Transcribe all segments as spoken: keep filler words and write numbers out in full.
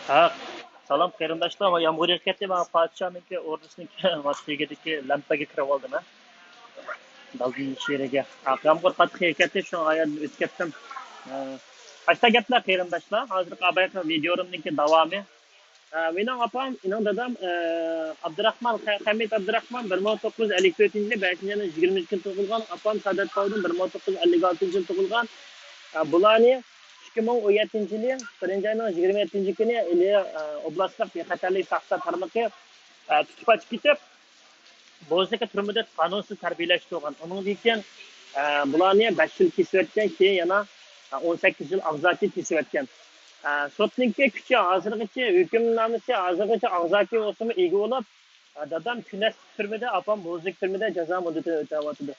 ھە، سالام قېرىنداشلار، ۋاي يامغۇر يېغىپ كەتتى، مانا پادىشاھنىڭكى ئوردىسىنىڭكى تېگىدىكى لەمپىگە كىرىپ ئالدىم ھە. دالدىن شېرىگە. ھە، يامغۇر قاتتىق يېغىپ كەتتى، شۇڭا ئاياردىن ئۆتۈپ كەتتىم. ئاشتا گەپلەر قېرىنداشلار، ھازىرقى ئابايقى ۋىدىيورۇمنىڭكى داۋامى. ئە، مېنىڭ ئاپام، مېنىڭ دادام، ئە، ئابدۇراخمان، خە-، خەمىت ئابدۇراخمان، بىر مىڭ توققۇز يۈز ئەللىك تۆتىنچى يىلى بەشىنچى ئاينىڭ يىگىرمە ئىككىنچى كۈنى تۇغۇلغان، ئاپام سادات باۋۇدىن بىر مىڭ توققۇز يۈز ئەللىك ئالتىنچى يىلى تۇغۇلغان. ئە، بۇلارنى ئىككى مىڭ ئون يەتتىنچى يىلى بىرىنچى ئاينىڭ يىگىرمە يەتتىنچى كۈنى ئىلى، ئە، ئوبلاستلىق بىخەتەرلىك ساقچىلار تارمىقى، ئە، تۇتۇپ ئاچىپ كېتىپ، بوزدىكى تۈرمىدە قانۇنسىز تەربىيەلەشتۈرگەن. ئۇنىڭدىن كېيىن، ئە، بۇلارنى بەش يىل كېسىۋەتكەن، كېيىن يەنە، ئە، ئون سەككىز يىل ئاغزاكى كېسىۋەتكەن. ئە، سوتنىڭكى كۈچى ھازىرغىچە، ھۆكۈمنامىسى ھازىرغىچە ئاغزاكى بولسىمۇ ئىگە بولۇپ، ئە، دادام كۈنەس تۈرمىدە، ئاپام بوزدىكى تۈرمىدە جازا مۇددىتىنى ئۆتەۋاتىدۇ.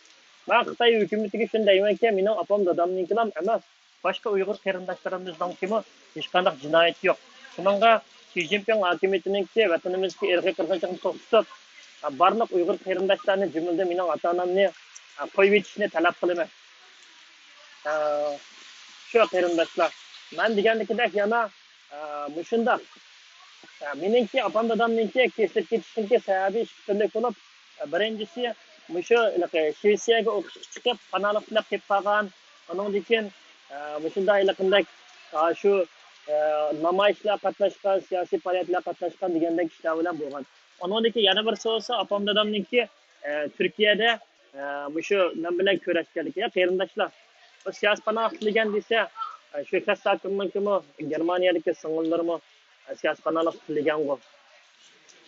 مەن خىتاي ھۆكۈمىتىگە شۇنى دەيمەنكى، مېنىڭ ئاپام دادامنىڭكىلا ئەمەس، باشقا ئۇيغۇر قېرىنداشلىرىمىزنىڭكىمۇ ھېچقانداق جىنايىتى يوق. شۇنىڭغا شى جىنپىڭ ھاكىمىيىتىنىڭكى ۋەتىنىمىزدىكى ئىرقىي قىرغىنچىلىقنى توختىتىپ، بارلىق ئۇيغۇر قېرىنداشلارنى، جۈملىدىن مېنىڭ ئاتا-ئانامنى قويۇۋېتىشنى تەلەپ قىلىمەن. شۇ قېرىنداشلار، مەن دېگەندىكىدەك يەنە، مۇشۇنداق. مېنىڭكى ئاپام دادامنىڭكى كېسىلىپ كېتىشىنىڭكى سەۋەبى ئىككى تۈرلۈك بولۇپ، بىرىنچىسى، مۇشۇ ھېلىقى شىۋېتسىيەگە ئوقۇشقا چىقىپ، پاناھلىق تىلەپ كېلىپ قالغان. ئۇنىڭدىن كېيىن، ئە، مۇشۇنداق ھېلىقىندەك، ئە، شۇ، ئە، نامايىشلار قاتناشقان، سىياسىي پائالىيەتلەر قاتناشقان دېگەندەك ئىشلار بىلەن بولغان. ئۇنىڭدىن كېيىن يەنە بىرسى بولسا، ئاپام دادامنىڭكى، ئە، تۈركىيەدە، ئە، مۇشۇ مەن بىلەن كۆرۈشكەنلىكى. يا قېرىنداشلار، بۇ سىياسىي پاناھلىق تىلىگەن دېسە، ئە، شۆھرەت ساكىننىڭكىمۇ، گېرمانىيەدىكى سىڭىللىرىمۇ، ئە، سىياسىي پاناھلىق تىلىگەنغۇ.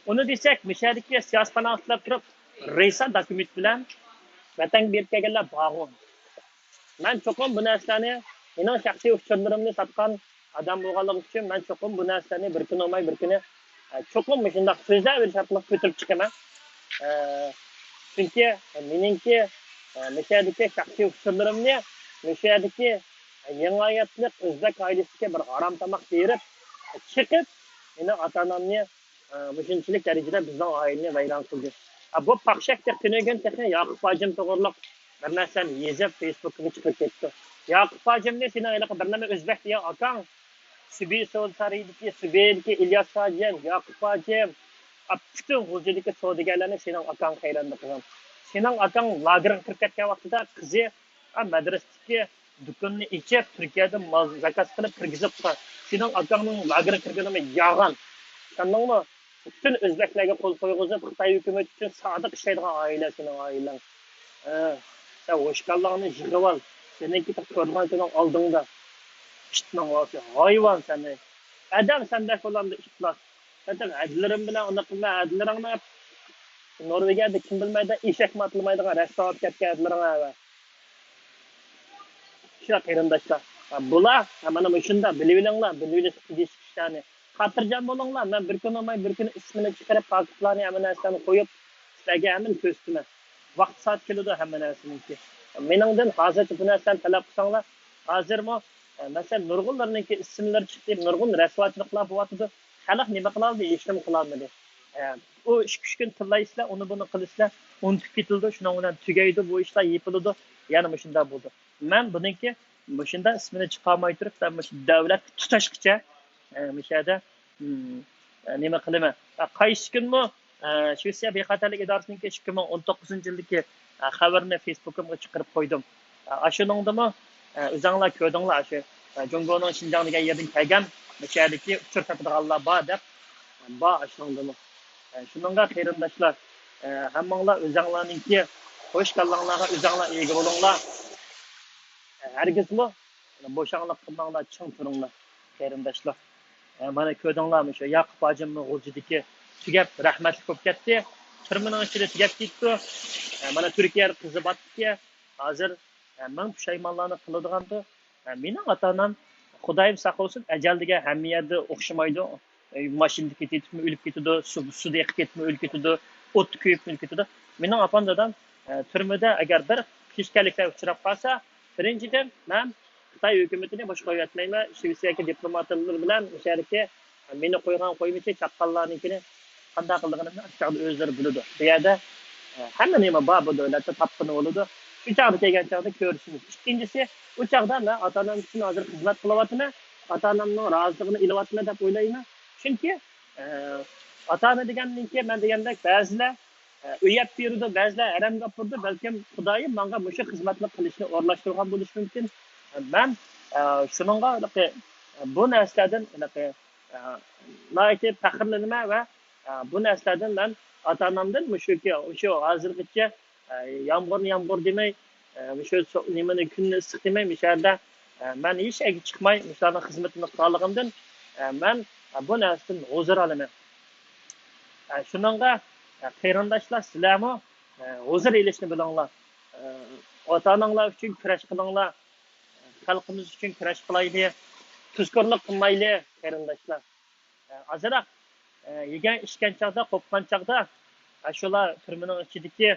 ئۇنى دېسەك، مۇشۇ يەردىكى سىياسىي پاناھلىق تىلەپ تۇرۇپ، رېيسا دوكۇمېنت بىلەن ۋەتەنگە بېرىپ كەلگەنلەر بارغۇ. مەن چوقۇم بۇ نەرسىلەرنى، مېنىڭ شەخسىي ئۇچۇرلىرىمنى ساتقان ئادەم بولغانلىقى ئۈچۈن، مەن چوقۇم بۇ نەرسىلەرنى بىر كۈن بولماي بىر كۈنى، ئە، چوقۇم مۇشۇنداق سۆزلەۋېلىش ئارقىلىق كۆتۈرۈپ چىقىمەن. ئە، چۈنكى مېنىڭكى، ئە، مۇشۇ يەردىكى شەخسىي ئۇچۇرلىرىمنى مۇشۇ يەردىكى يېڭى ھاياتلىق ئۆزبەك ئائىلىسىدىكى بىر ھارام تاماق بېرىپ، چېقىپ، مېنىڭ ئاتا-ئانامنى ئە، مۇشۇنچىلىك دەرىجىدە بىزنىڭ ئائىلىنى ۋەيران قىلدى. ئە، بۇ پاخشەك تېخى تۈنۈگۈن تېخى ياقۇپ ھاجىم توغرىلىق بىر نەرسىنى يېزىپ، فېيسبۇكىغا چىقىرىپ كەتتى. ياقۇپ ھاجىمنى سېنىڭ ھېلىقى بىر نېمە ئۆزبەك دېگەن ئاكاڭ، سۈبى سودا سارىيىدىكى، سۈبىدىكى ئىلياس ھاجىم، ياقۇپ ھاجىم، ئا، پۈتۈن غۇلجىدىكى سودىگەرلەرنى سېنىڭ ئاكاڭ قەيرەندە قىلغان. سېنىڭ ئاكاڭ لاگېرغا كىرىپ كەتكەن ۋاقتىدا قىزى، ئا، مەدرىسىدىكى دۇكىنىنى ئېچىپ، تۈركىيەدىن مال زاكاز قىلىپ كىرگۈزۈپتۇ. سېنىڭ ئاكاڭنىڭ لاگېرغا كىرگىنىمۇ يالغان. چۈشەندىڭمۇ؟ پۈتۈن ئۆزبەكلەرگە قول قويغۇزۇپ، خىتاي ھۆكۈمىتى ئۈچۈن سادىق ئىشلەيدىغان ئائىلە سېنىڭ ئائىلەڭ. ھە، سەن ھوشكاللاڭنى يىغىۋال. سېنىڭكى كۆرىدىغان كۈنۈڭ ئالدىڭدا. ئىتنىڭ بالىسى، ھايۋان سەن. ئادەم سەندەك بولامدۇ ئىتلار؟ سەن ھەدىلىرىڭ بىلەن ئۇنداق قىلما، ھەدىلىرىڭنى نورۋېگىيەدە كىم بىلمەيدۇ، ئېشەكمۇ ئاتلىمايدىغان رەسۋا بولۇپ كەتكەن ھەدىلىرىڭ ھە. شۇ قېرىنداشلار. ھە، بۇلار، ھە، مانا مۇشۇنداق بىلىۋېلىڭلار، بىلىۋېلىش تېگىشلىك ئىشلارنى. خاتىرجەم بولۇڭلار، مەن بىر كۈن بولماي بىر كۈنى ئىسمىنى چىقىرىپ، پاكىتلارنى، ھەممە نەرسىلەرنى قويۇپ، سىلەرگە ھەممىنى كۆرسىتىمەن. ۋاقتى سائەت كېلىدۇ ھەممە نەرسىنىڭكى. مېنىڭدىن ھازىرچە بۇ نەرسىلەرنى تەلەپ قىلساڭلار، ھازىرمۇ، ھە، مەسىلەن، نۇرغۇنلىرىنىڭكى ئىسىملىرى چىقتى، نۇرغۇن رەسۋاچىلىقلار بولۇۋاتىدۇ. خەلق نېمە قىلالىدى؟ ھېچنېمە قىلالمىدى. ئە، ئۇ ئىككى-ئۈچ كۈن تىللايسىلەر، ئۇنى بۇنى قىلىسىلەر، ئۇنتۇپ كېتىلىدۇ، شۇنىڭ بىلەن تۈگەيدۇ، بۇ ئىشلار يېپىلىدۇ، يەنە مۇشۇنداق بولىدۇ. مەن بۇنىڭكى مۇشۇنداق ئىسمىنى چىقارماي تۇرۇپ، مەن مۇشۇ دۆلەتكە تۇتاشقىچە، ئە، مۇشۇ يەردە، ئىم، ئە، نېمە قىلىمەن؟ ئە، قايسى كۈنمۇ، ئە، شىۋېتسىيە بىخەتەرلىك ئىدارىسىنىڭكى ئىككى مىڭ ئون توققۇزىنچى يىلدىكى، ئە، خەۋىرىنى فېيسبۇكىمغا چىقىرىپ قويدۇم. ئە، ئاشۇنىڭدىمۇ، ئە، ئۆزەڭلار كۆردۈڭلار، ئاشۇ، ئە، جۇڭگونىڭ شىنجاڭ دېگەن يېرىدىن كەلگەن، مۇشۇ يەردىكى ئۇچۇر تېپىدىغانلار بار دەپ، بار ئاشۇنىڭدىمۇ. ئە، شۇنىڭغا قېرىنداشلار، ئە، ھەممىڭلار ئۆزەڭلارنىڭكى ھوش كاللاڭلارغا ئۆزەڭلار ئىگە بولۇڭلار. ئە، ھەرگىزمۇ بوشاڭلىق قىلماڭلار، چىڭ تۇرۇڭلار، قېرىنداشلار. ئە، مانا كۆردۈڭلارمۇ، شۇ ياقۇپ ھاجىممۇ غۇلجىدىكى تۈگەپ، رەھمەتلىك بولۇپ كەتتى. تۈرمىنىڭ ئىچىدە تۈگەپ كېتىپتۇ. ئە، مانا تۈركىيەدە قىزى بارتتىكى، ھازىر، ئە، مىڭ پۇشايمانلارنى قىلىدىغاندۇ. ئە، مېنىڭ ئاتا-ئانام، خۇدايىم ساقلىسۇن، ئەجەل دېگەن ھەممە يەردە ئوخشىمايدۇ. ئە، ماشىنىدا كېتىۋېتىپمۇ ئۆلۈپ كېتىدۇ، سۇ، سۇدا ئېقىپ كېتىپمۇ ئۆلۈپ كېتىدۇ، ئوتتا كۆيۈپمۇ ئۆلۈپ كېتىدۇ. مېنىڭ ئاپام دادام، ئە، تۈرمىدە ئەگەر بىر كېچىككەنلىكلەر ئۇچراپ قالسا، بىرىنچىدىن، مەن خىتاي ھۆكۈمىتىنى بوش قويۇۋەتمەيمەن، شىۋېتسىيەدىكى دىپلوماتلار بىلەن مۇشۇ يەردىكى مېنى قويغان قويمىچى چاققانلارنىڭكىنى قانداق قىلىدىغىنىمنى ئاشۇ چاغدا ئۆزلىرى بىلىدۇ. بۇ يەردە، ئە، ھەممە نېمە بار بۇ دۆلەتتە، تاپقىلى بولىدۇ. شۇ چاغدا كەلگەن چاغدا كۆرۈشىمىز. ئىككىنچىسى، ئۇ چاغدا مەن ئاتا-ئانام ئۈچۈن ھازىر خىزمەت قىلىۋاتىمەن، ئاتا-ئانامنىڭ رازىلىقىنى ئېلىۋاتىمەن دەپ ئويلايمەن. چۈنكى ئاتا ئانا دېگەندىن كېيىن مەن دېگەندەك بەزىلەر ئۆي ئەپ بېرىدۇ، بەزىلەر ھەرەمگە ئاپىرىدۇ. بەلكىم خۇدايىم ماڭا مۇشۇ خىزمەتنى قىلىشنى ئورۇنلاشتۇرغان بولۇشى مۇمكىن. مەن شۇنىڭغا بۇ نەرسىلەردىن ناھايىتى پەخىرلىنىمەن ۋە بۇ نەرسىلەردىن مەن ئاتا ئانامدىن مۇشۇ مۇشۇ ھازىرغىچە يامغۇرنى يامغۇر دېمەي، مۇشۇ نېمىنى كۈننى ئىسسىق دېمەي، مۇشۇ يەردە مەن ھېچ ئەگە چىقماي مۇشۇلارنىڭ خىزمىتىنى قىلغانلىقىمدىن مەن بۇ نەرسىدىن ھۇزۇر ئالىمەن. شۇنىڭغا قېرىنداشلار، سىلەرمۇ ھۇزۇر ئېلىشنى بىلىڭلار. ئاتا ئاناڭلار ئۈچۈن كۈرەش قىلىڭلار. خەلقىمىز ئۈچۈن كۈرەش قىلايلى. تۇزكورلۇق قىلمايلى، قېرىنداشلار. ئازراق يېگەن ئىچكەن چاغدا، قوپقان چاغدا، شۇلار تۈرمىنىڭ ئىچىدىكى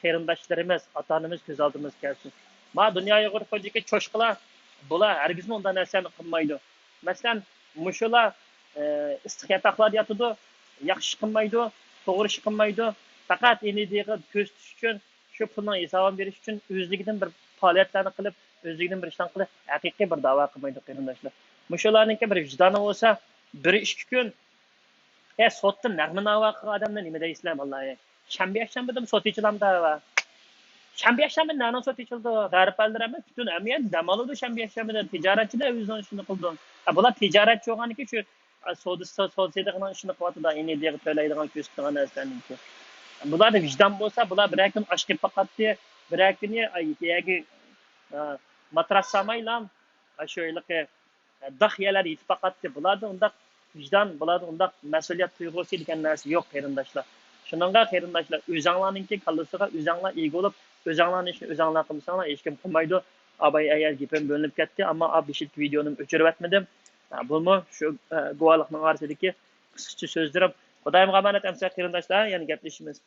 قېرىنداشلىرىمىز، ئاتا ئانىمىز كۆز ئالدىمىزغا كەلسۇن. ما دۇنيا ئۇيغۇر كوچىدىكى چوشقىلار، بۇلار ھەرگىزمۇ ئۇنداق نەرسىنى قىلمايدۇ. مەسىلەن، مۇشۇلار ئىسسىق ياتاقلاردا ياتىدۇ، ياخشى ئىش قىلمايدۇ، توغرا ئىش قىلمايدۇ. پەقەت ئىنىدىغا كۆرسىتىش ئۈچۈن، شۇ پۇلنىڭ ھېسابىنى بېرىش ئۈچۈن ئۆزلۈكىدىن بىر پائالىيەتلەرنى قىلىپ، ئۆزلۈكىدىن بىر ئىشلارنى قىلىپ، ھەقىقىي بىر داۋا قىلمايدۇ، قېرىنداشلار. مۇشۇلارنىڭكى بىر ۋىجدانى بولسا، بىر ئىككى كۈن ئە، سوتتا نەق مۇناۋا قىلغان ئادەمنى نېمە دەيسىلەر، ۋاللاھى. شەنبە يەكشەنبىدىمۇ سوت ئېچىلامدا؟ شەنبە يەكشەنبە نەنىڭ سوت ئېچىلىدۇ؟ غەرب ئەللىرى ئەمەس، پۈتۈن ھەممە يەر دەم ئالىدۇ شەنبە يەكشەنبىدە. تىجارەتچىلەر ئۆزىنىڭ ئىشىنى قىلىدۇ. ئە، بۇلار تىجارەتچى بولغاندىكىن شۇ، ئە، سودا، سو-، سودا سېتىقنىڭ ئىشىنى قىلىۋاتىدۇ، ئىنىدىغا تۆلەيدىغان، كۆرسىتىدىغان نەرسىلەرنىڭكى. بۇلاردا ۋىجدان بولسا، بۇلار بىرەر كۈن ئاش قىلىپ باقاتتى، بىرەر كۈنى، ئە، يەرگە، ئە، ماتراس سالمايلا، ئە، شۇ ھېلىقى داق يەرلەردە يېتىپ باقاتتى. بۇلاردا ئۇنداق ۋىجدان، بۇلاردا ئۇنداق مەسئۇلىيەت تۇيغۇسى دېگەن نەرسە يوق، قېرىنداشلار. شۇنىڭغا قېرىنداشلار، ئۆزەڭلارنىڭكى كاللىسىغا ئۆزەڭلار ئىگە بولۇپ، ئۆزەڭلارنىڭ ئىشىنى ئۆزەڭلار قىلمىساڭلار، ھېچكىم قىلمايدۇ. ئاباي ئەگەر گېپىم بۆلۈنۈپ كەتتى، ئەمما ئا بېشىدىكى ۋىدېونىمنى ئۆچۈرۈۋەتمىدىم. ھە، بۇمۇ شۇ، ئە، گۇۋاھلىقنىڭ ئارىسىدىكى قىسقىچە سۆزلىرىم. خۇدايىمغا ئامانەت، ئەمىسە قېرىنداشلار، يەنە گەپلىشىمىز.